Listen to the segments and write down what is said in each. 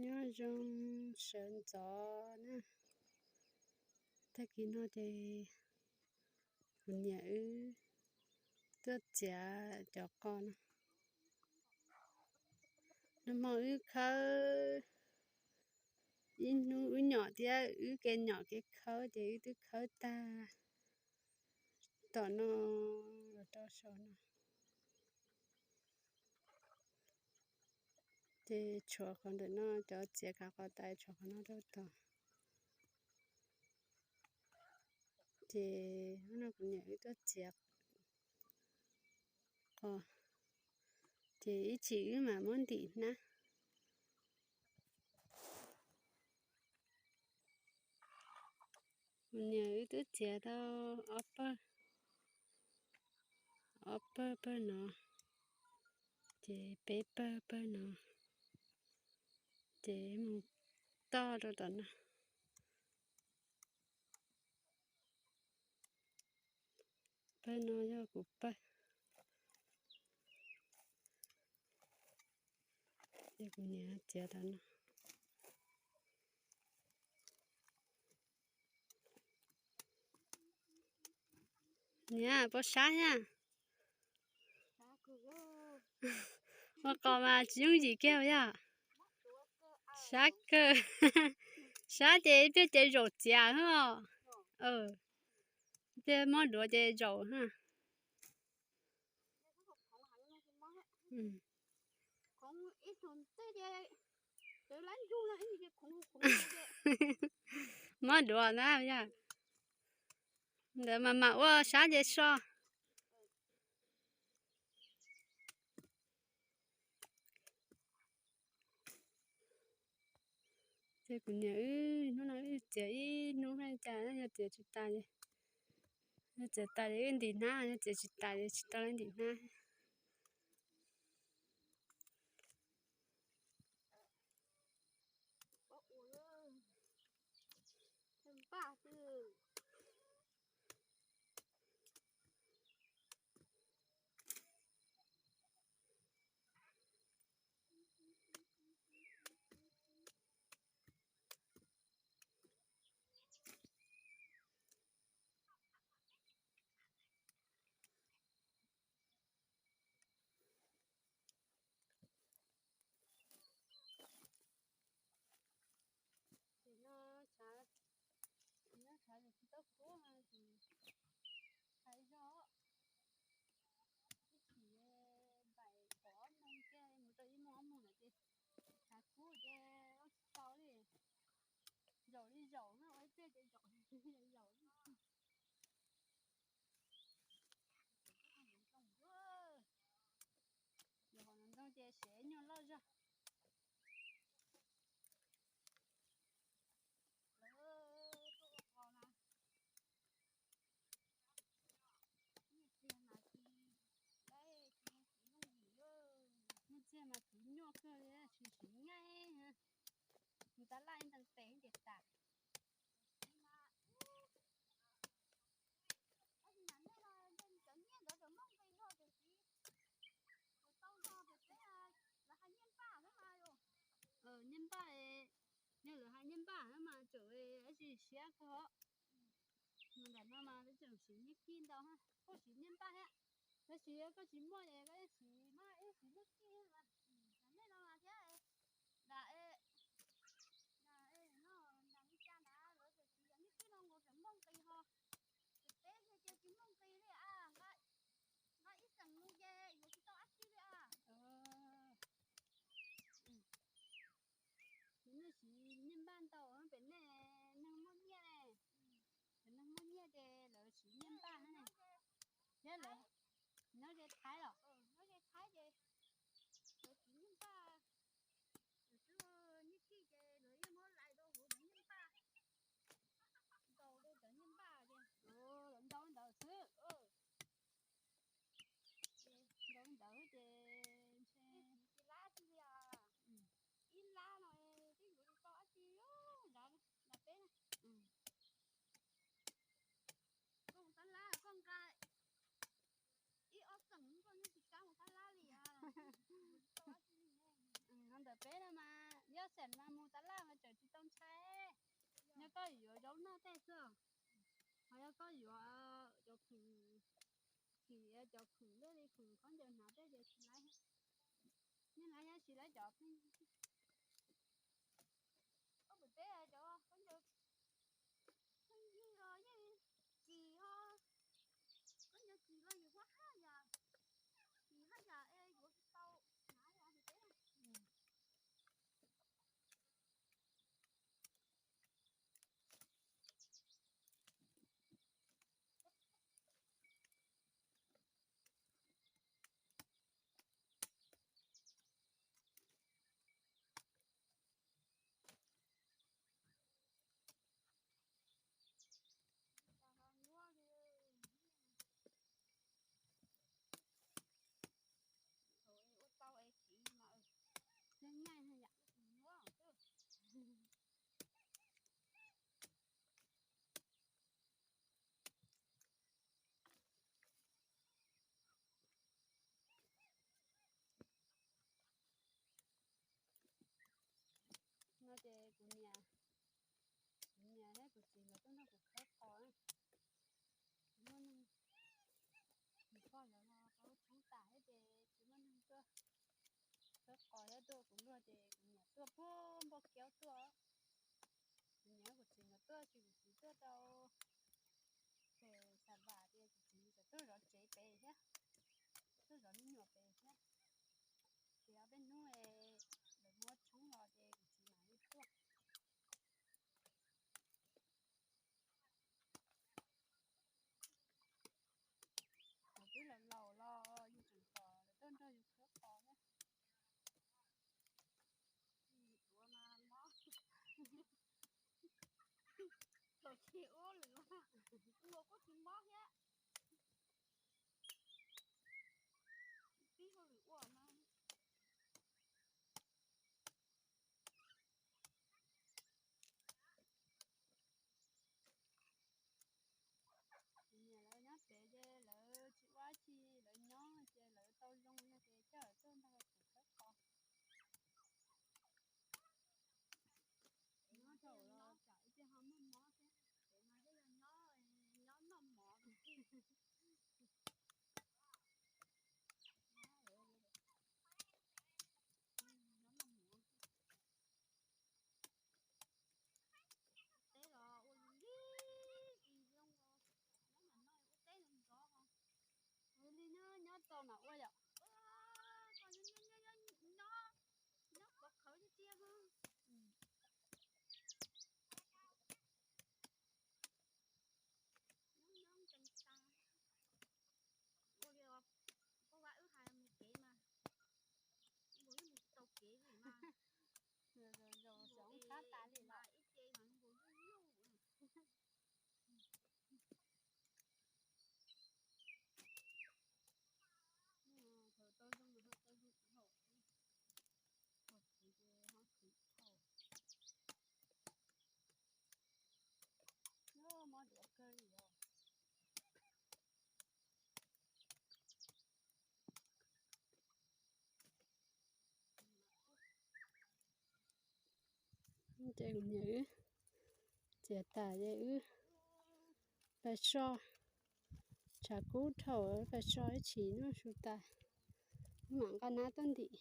Nyob zoo sawv ntxov na, tag kis no ces kuv niam wb tuaj txiav cov qos no. Nag hmo wb khawb, ib hnub wb nyom thiab wb ke nyom kev khawb ces wb twb khawb tag tom no los rau saum no. Ces tshuav qhov ntawm no, cov txiav kav qos tas tshuav qhov no rau tod. Ces hnub no kuv niam wb tuaj txiav qos, ces ib chim wb mam muab ntim hnab. Kuv niam wb twb txiav tau ob pawg, ob pawg pawg no, ces peb pawg pawg no, ces mus toj rau tom no. Pawg no yog kuv pawg, ces kuv niam txiav tom no. Niam, puas sab na? Ua qos mas tsis yooj yim kiag yog? Sab kawg. Sab ces ib pliag ces zaum txiav os. Ib pliag mob duav ces zaum na. Mob duav na yog? Ntawd mas mam ua sab ces so. Ces kuv niam wb hnub no wb txiav ib hnub cas yog txiav tsis tas, yog txiav tas ces wb ntim hnab, yog txiav tsis tas ces tsis tau ntim hnab. Ces nyob tshav, nyob tshav ces tsis tau kub no ces tshav zog, ib chim npaim kaum ob moos kiag mus rau ib moos ob moos lawm ces tshav kub ces ua tsis tau li. Zaum li zaum no ua ib pliag ces zaum li zaum. Yog qhov no ntoo ces sev nyuag loj zog. Lawv tuaj ua qos mas nyiaj txiag mas tsis, tsis yooj yim, nyiaj txiag mas tsis nyuaj kawg li, tsis siv nyiaj, mus tab laj ib ntees tes ces tas. Tab sis mas nej no cov nyiaj ntawd tseem muaj nqis dua tiam sis kuv tau zog tias peb, lawv hais nyiaj npaj xwb mas yus. Nyiaj npaj, yog lawv hais nyiaj npaj xwb mas tseem ib tsis siab kawg. Mus ntawm no mas lawv tseem siv nyiaj kij ntau, koj siv nyiaj npaj thiab, tab sis koj tsis muaj es koj siv, muab ib siv nyiaj kij mas. Nej no mas thiab, nram, nram no, nram li cas ntawd lawv tseem siv cov nyiaj kij no nkaus tseem muaj nqis ho. Ces peb ces tsis muaj nqis li a, nqa ib xeem mus ces yuav tsis tau dab tsi li a. Nej siv nyiaj npaj ntau pem nej neeg muaj nyiaj ne, pem neeg muaj nyiaj ces lawv siv nyiaj npaj ne. Thiab lawv nyob ze Thaib los, nyob ze Thaib ces lawv siv nyiaj npaj, lawv twb nyiaj kij ces lawv yeej muab lais rau hauv cov nyiaj npaj, ntaus rau cov nyiaj npaj ces lawv ntaus ntawd xwb. Ntaus ntawd ces ntshe ib lab no twb yuav tsis tau dab tsi, nram peb na. Koj mus tab lab koj nqa ib ob xeem koj yeej tsis kam mus tab lab li. Ntawm peb no mas Cov xeem mas mus tas laj mas tseem tsis tau ntshai. Yog koj yuav zaub noj tej xwb, ho yog koj yuav cov khoom, kim cov khoom dej li khoom khaub ncaws hnav tej ces tsis laib. Yeej laib, yeej tsis laib cov pheej, koj pum teb cov khaub ncaws pheej yig los yeej kim ho, khaub ncaws kim los yus huab haj yam, kim haj yam es yuav tsis tau hnav os pum teb. Ua tau es kiv mas, nyaj yam nyuaj xwb. No ces kuv niam, kuv niam thiab kuv txiv nkawd tuaj nrog kuv khawb qos. Tsis muaj neeg, kuv poj lawv los tau tshoob tas thiab ces tsis muaj neeg tuaj khawb qos thiab tuaj kuv luag ces kuv niam tuaj puag npaj kiaub tuaj. Kuv niam kuv txiv nkawd tuaj ces kuv txiv tuaj rau pem Xav Vam ces kuv txiv txawm tuaj zov tsev pem thiab, tuaj zov me nyuam pem thiab. Ces ob peb hnub lawv muab tshoob los ces kuv txiv mam li tuaj. Lawv twb laus laus los yus tseem kom lawv tuaj nrog yus khawb qos thiab. Tuav mas mob, thaum chiv ua lwm ua kuj tsis mob thiab. Pib hauj lwm ua mas. Kuv niam lawv nyob pem ces lawv tsis ua dab tsi, lawv nyob ces lawv tau zoo no ces coj lawv tuaj nrog kuv khawb qos. Nyob zaum los tsam ib pliag ho muaj mob thiab. Ces mas twb yog nyob, nyob noj mov. Nyob noj mov. Teb los ua li tsis zoo os. Nyob mam no ua teb zoo ntxov os. Ua li nyob nyob tau mam ua yom. Nyob, nyob pov khawv tiag tiag os. Nyob nyob nkees tas. Ua li os, pab vab wb hais mus kev mas nkaus yeej mus tsis tau kev li mas. Zoo xyov qab tas li los ib ce mas nkaus zuj zuj. Thaum tau zoo, tau zoo, thaum tsis ces ho khwv thaum. Mob duav kawg li os. Ces kuv niam wb txiav tas ces wb pais so, tshav kub dhau, pais so ib chim noj su tas, wb mam nqa nab tuaj ntim.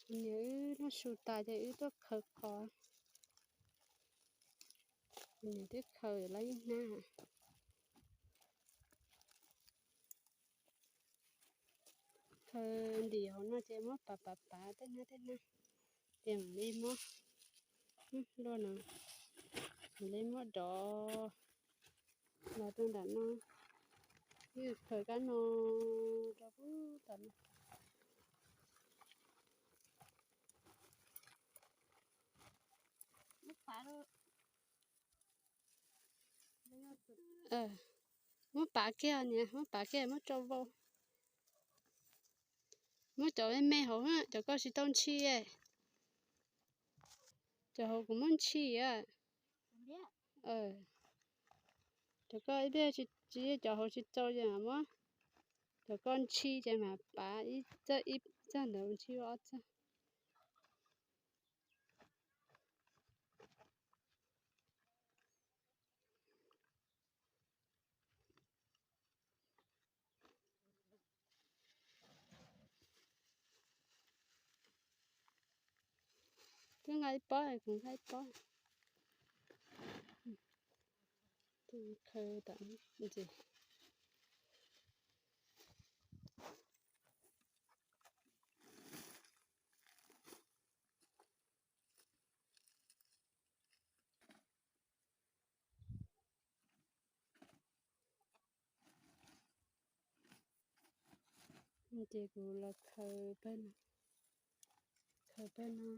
Kuv niam wb noj su tas ces wb tuaj khaws qos. Kuv niam twb khaws los yeej hnab. Khaws ntim hauv no ces muab pav pav pav tej hnab tej hnab, ces mam li muab, luaj no, mam li muab dov los rau nram no, ib khaws kab no rau pub tom no. Muab pav kiag niam, muab pav kiag muab rau vau. Muab cov me me hauv, cov koj tsis tau ntshis, cov hauv kuv muab ntshis. Cov koj ib pliag tsis, cov hauv tsis txaus ces muab Cov koj ntshis ces mas pav ib txoj ib txoj ntawd ntshis ob txoj. Twb nqa ib pob, kuv nqa ib pob. Tus khaws tam ntsis. Ces kuv los khaws pawg no, khaws pawg no.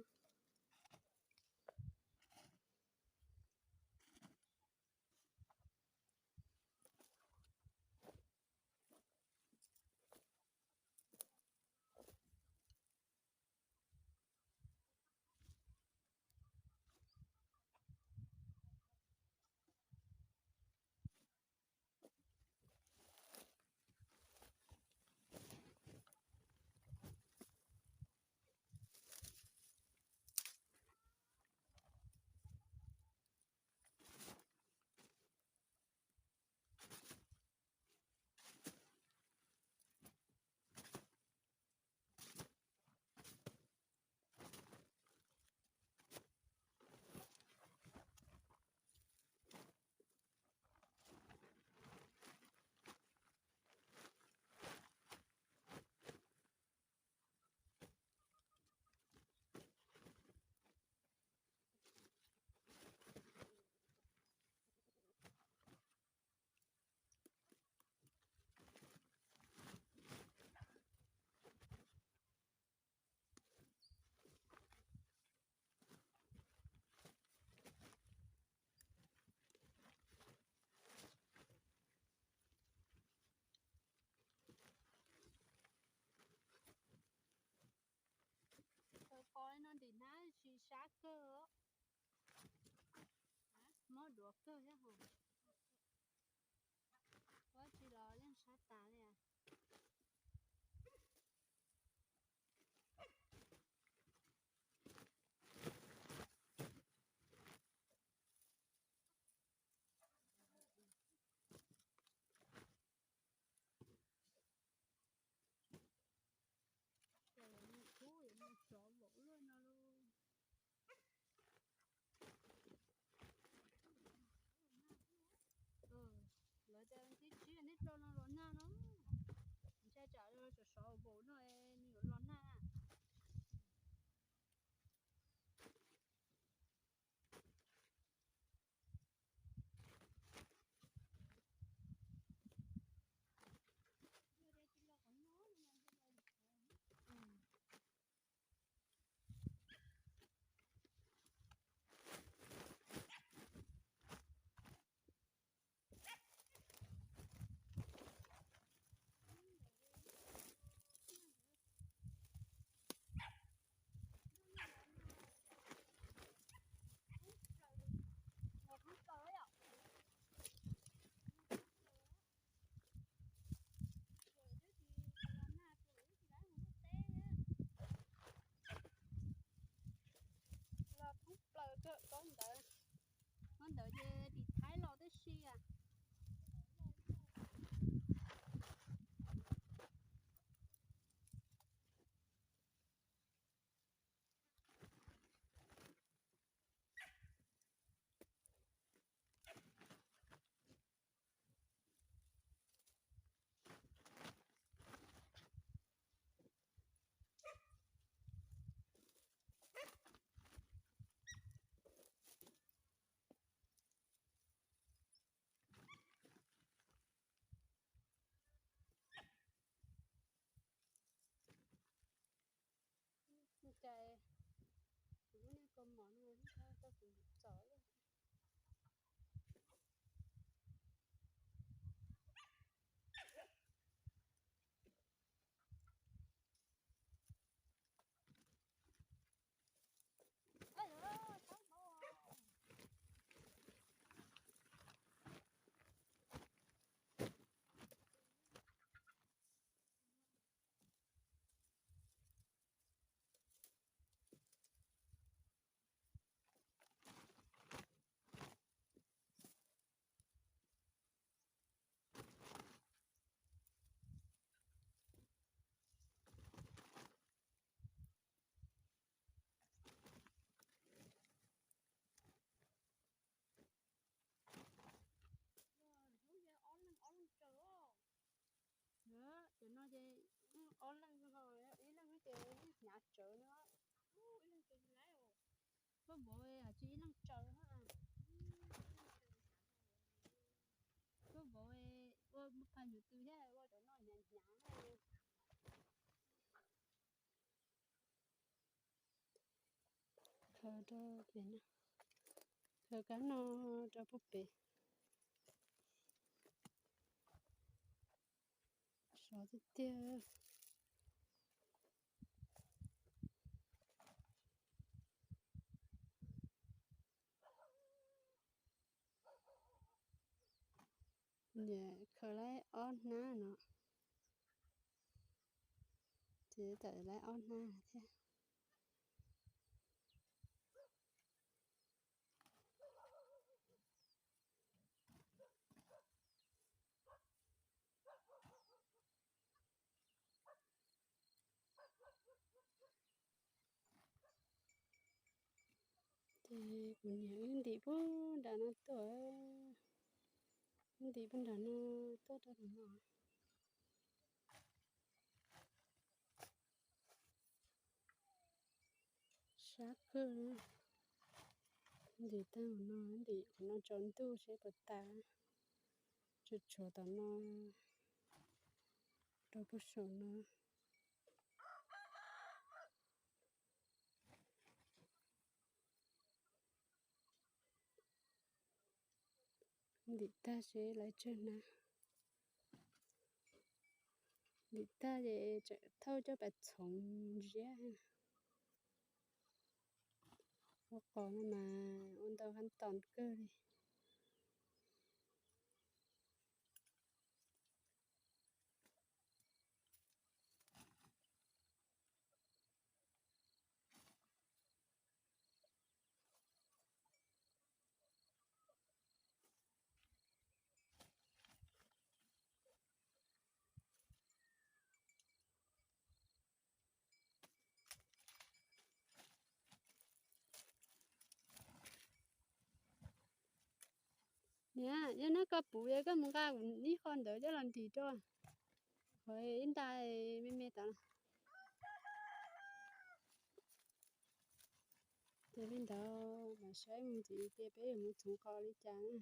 Khaws pos li no ntim hnab tsis sab kawg. Mob duav kawg thiab hos. Ua tsis los yeej sab tas li as. Ces yuav mus kub yuav mus tsov vauv luaj no lauj. Lawv tias tib tsib tib rau no los nag no. Ntshai tsam sov sov vauv no nws yuav los nag. Los thoob plaws kawg, koj ntawd, koj ntawd ces tim Thaib los tib si as. ces ob leeg ho, ib leeg ces hnyav tsawv no. Koj vauv tsis ib leeg tsaws, koj vauv ua muaj phaj nyuj twg thiab ua cov no hnyav hnyav. Khaws rau pem no, khaws kab no rau puag pem. Sov tiag tiag. Khaws lawm ob hnab no, ces tawm lawm ob hnab thiab. Ces kuv niam wb ntim puag nram no tuaj, wb ntim puag nram no tuaj rau no. Sab kawg. Ntim tag no, ntim qhov no tsaus ntuj seb puas tas. Tsuas tshuav tom no rau puag saum no. Ntim tag seb lawv tsawg na. Ntim tag ces tseem thauj coj pais txhoov ziab. Ua qos no mas ua ntau hab tom kawg li. Niam, yog neb koj puv es koj mus nqa kuv ib qho ntawd coj los ntim rau, qhov ib nta me me tas. Ces li ntawd mas saib mus ntxiv tias peb yuav mus txhoov qos li cas na.